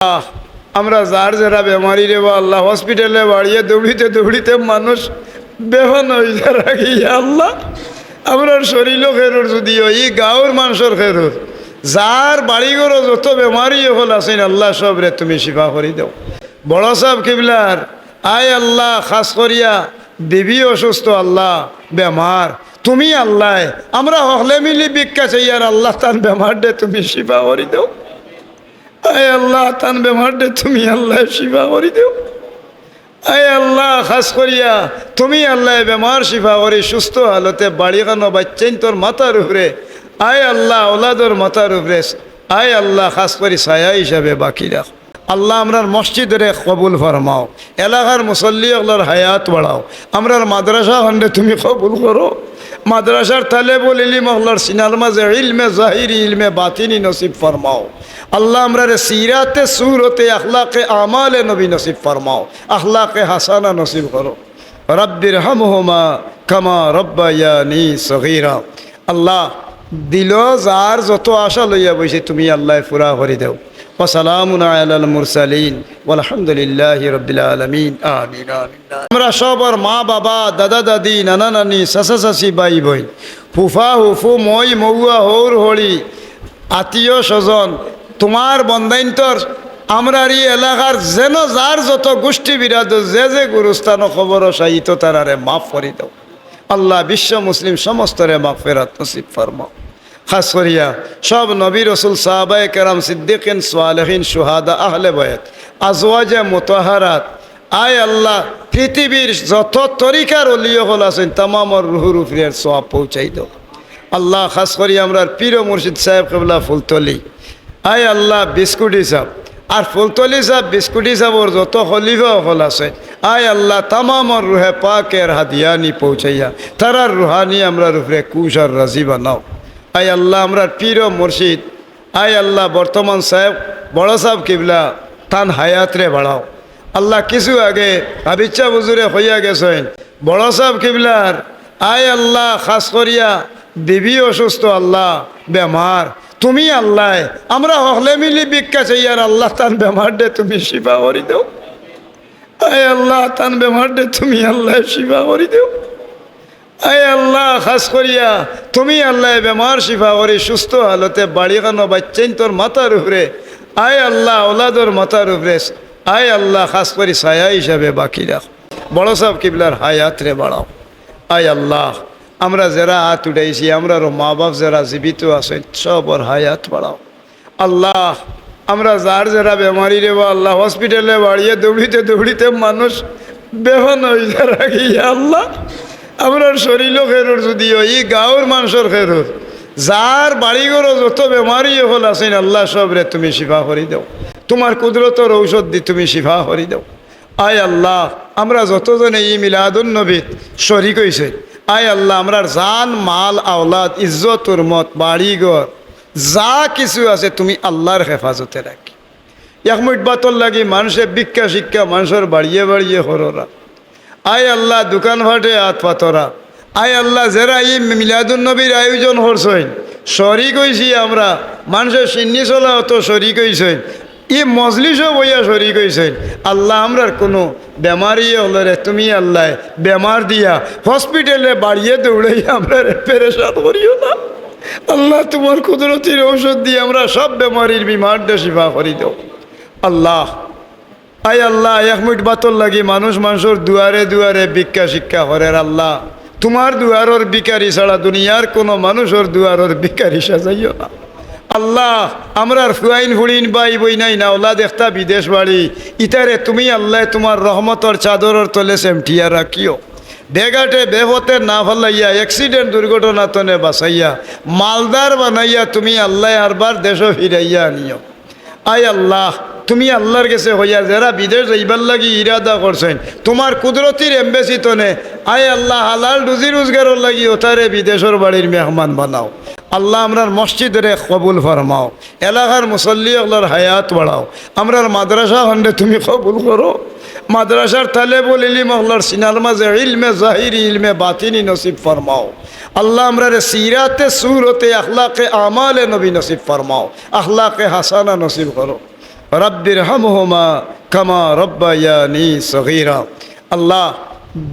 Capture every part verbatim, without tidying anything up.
আহ, আমরা যার যেরা বেমারি রে বা আল্লাহ, হসপিটালে বাড়িয়ে দৌড়িতে দৌড়িতে মানুষ বেফানা অইযার আগে, ইয়া আল্লাহ, আমরার শরীরও খেরুর যুদিও, ই গাঁওর মানষর খেরুর, যার বাড়িঘরো যত বেমারি অকল আছইন, আল্লাহ সবরে তুমি শিফা করি দেও। বড় সাব কিবলার, আয় আল্লাহ, খাছ করিয়া বিবি অসুস্থ, আল্লাহ বেমার, তুমি আল্লায়, আমরা হকলে মিলি ভিক্ষা চাইয়ার, আল্লাহ তান বেমাররে তুমি শিফা করি দেও। আয় আল্লাহ, তান বেমাররে তুমি আল্লায় শিফা করি দেও। আয় আল্লাহ, খাছ করিয়া তুমি আল্লায় বেমার শিফা করি সুস্থ হালতে বাড়িখানো বাইচ্চাইন্তর মাথার উপরে, আয় আল্লাহ, আওলাদর মাথার উপরে, আয় আল্লাহ, খাছ করি ছায়া হিসাবে বাকি রাখো। আল্লাহ, আমরার মসজিদরে কবুল ফরমাও, এলাকার মুসল্লি অকলর হায়াত বাড়াও, আমরার মাদ্রাসা খনরে তুমি কবুল করো, মাদ্রাসার তালেবুল ইলিম অকলর সিনার মাঝে ইলমে জাহিরি, ইলমে বাতিনি নসিব ফরমাও। আল্লাহ, আমরারে সিরাতে সুরতে আখলাকে আমালে নবী নসিব ফরমাও, আখলাকে হাসানা নসিব করো। রাব্বির হামহুমা কামা রব্বায়ানি সগীরা। আল্লাহ, দিলো যার যত আশা লইয়া বইছে, তুমি আল্লাহ পুরা করি দেও। ওয়া সালামুন আলাল মুরসালিন ওয়ালহামদুলিল্লাহি রাব্বিল আলামিন। আমিন, আমিন। আমরা সবর মা বাবা, দাদা দাদি, নানা নানি, চাচা চাচি, ভাই বইন, ফুফা ফুফু, মই মৌয়া, হৌর হড়ি, আত্মীয় স্বজন, তোমার বন্দাইন্তর, আমরার ই এলাকার যেন যার যত গোষ্ঠী বিরাদর যে যে গুরুস্থানো কবরো শায়িত, তারারে মাফ করি দেও। আল্লাহ, বিশ্ব মুসলিম সমস্তরে মাগফিরাত নসিব ফরমাও। খাছ করিয়া সব নবী, রসুল, সাহাবায়ে কেরাম, সিদ্দিকিন, সালেহিন, শুহাদা, আহলে বায়াত, আজওয়াজে মুতাহারাত, আয় আল্লাহ, পৃথিবীর যত তরিকার অলি অকল আছইন, তামামর রুহুর উপরে সওয়াব পৌঁছাই দেও। আল্লাহ, খাছ করি আমরার পীর ও মুর্শিদ সাহেব কিবলা ফুলতলি, আয় আল্লাহ, বিস্কুটি সাহেব, আর ফুলতলি সাহেব, বিস্কুটি সাহেবর যত খলিফা অকল আছইন, আয় আল্লাহ, তামামর রুহে পাকের হাদিয়ানি পৌঁছাইয়া তারার রুহানি আমরার উপরে খুশ আর রাজি বানাও। আয় আল্লাহ, আমরার পীর ও মুর্শিদ, আয় আল্লাহ, বর্তমান সাহেব, বড় সাহেব কিবলা, তান হায়াতরে বাড়াও। আল্লাহ, কিছু আগে হাবিচ্ছা হুজুরে কইয়া গেছইন, বড় সাহেব কিবলার, আয় আল্লাহ, খাছ করিয়া বিবি অসুস্থ, আল্লাহ বেমার, তুমি আল্লায়, আমরা হকলে মিলি ভিক্ষা চাইয়ার, আল্লাহ তান বেমাররে তুমি শিফা করি দেও। আয় আল্লাহ, তান বেমাররে তুমি আল্লায় শিফা করি দেও। আয় আল্লাহ, খাছ করিয়া তুমি আল্লায় বেমার শিফা করি সুস্থ হালতে বাড়িখানো বাইচ্চাইন্তর মাথার উপরে, আয় আল্লাহ, আওলাদর মাথার উপরে, আয় আল্লাহ, খাছ করি ছায়া হিসাবে বাকি রাখো। বড় সাহেব কিবলার হায়াতরে বাড়াও। আয় আল্লাহ, আমরা যেরা আত উঠাইছি, আমরারও মা বাপ যেরা জীবিত আছইন, সবর হায়াত বাড়াও। আল্লাহ, আমরা যার যেরা বেমারি রে বা আল্লাহ, হসপিটালে বাড়িয়ে দৌড়িতে দৌড়িতে মানুষ বেফানা অইযার আগে, ইয়া আল্লাহ, আমরার শরীরও খেরুর যুদিও, ই গাঁওর মানষর খেরুর, যার বাড়িঘরো যত বেমারি অকল আছইন, আল্লাহ সবরে তুমি শিফা করি দেও, তোমার কুদরতর ঔষধ দি তুমি শিফা করি দেও। আয় আল্লাহ, আমরা যতজনে ই মিলাদুন নবীত শরিক অইছি, আয় আল্লাহ, আমরার জান, মাল, আওলাদ, ইজ্জত, হুরমত, বাড়ি ঘর, যা কিছু আছে, তুমি আল্লাহর হেফাজতে রাখি। এক মুইট ভাতর লাগি মানষে ভিক্ষা শিক্ষা মানষর বাড়িয়ে বাড়িয়ে কররা। আয় আল্লাহ, দোকান ফাটে আত পাতরা। আয় আল্লাহ, যেরা ই মিলাদুন নবীর আয়োজন করছইন, শরিক অইছি আমরা, মানষে সিন্নি চলা অত শরিক অইছইন, ই মজলিসও বইয়া শরিক অইছইন। আল্লাহ, আমরার কুনু বেমারি অকলরে তুমি আল্লায় বেমার দিয়া হসপিটালে বাড়িয়ে দৌড়াইয়া আমরারে পেরেশান করিও না। আল্লাহ, তোমার কুদরতির ঔষধ দিয়া আমরা সব বেমারির বিমাররে শিফা করি দেও। আল্লাহ, আয় আল্লাহ, এক মুইট ভাতর লাগি মানুষ মানষর দুয়ারে দুয়ারে ভিক্ষা শিক্ষা করের। আল্লাহ, তোমার দুয়ারর ভিখারি ছাড়া দুনিয়ার কুনু মানষর দুয়ারর ভিখারি সাজাইও না। আল্লাহ, আমরার ফুয়াইন ফুড়িন ভাই বইনাইন আওলাদ একটা বিদেশ বাড়ি, ইতারে তুমি আল্লাহ তোমার রহমতর চাদরর তলে সেমটিয়া রাখিও। বেঘাটে বেপথে না ফালাইয়া, অ্যাক্সিডেন্ট দুর্ঘটনা তনে বাঁচাইয়া, মালদার বানাইয়া তুমি আল্লাহ আরবার দেশো ফিরাইয়া আনিও। আয় আল্লাহ, তুমি আল্লাহর গেছে কইয়া যেরা বিদেশ যাইবার লাগি ইরাদা করছইন, তোমার কুদরতির এমবেসি তনে, আয় আল্লাহ, হালাল রুজি রোজগারর লাগি ওতারে বিদেশর বাড়ির মেহমান বানাও। আল্লাহ, আমরার মসজিদরে কবুল ফরমাও, এলাকার মুসল্লি অকলর হায়াত বাড়াও, আমরার মাদ্রাসা খনরে তুমি কবুল করো, মাদ্রাসার তালেবুল ইলিম অকলর সিনার মাঝে ইলমে জাহিরি, ইলমে বাতিনি নসিব ফরমাও। আল্লাহ, আমরারে সিরাতে সুরতে আখলাকে আমালে নবী নসিব ফরমাও, আখলাকে হাসানা নসিব করো। রাব্বির হামহুমা কামা রাব্বায়ানি সগীরা। আল্লাহ,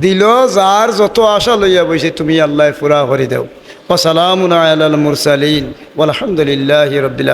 দিলো যার যত আশা লইয়া বইছে, তুমি আল্লাহ পুরা করি দেও। ওয়া সালামুন আলাল মুরসালিন, ওয়ালহামদুলিল্লাহি রাব্বিল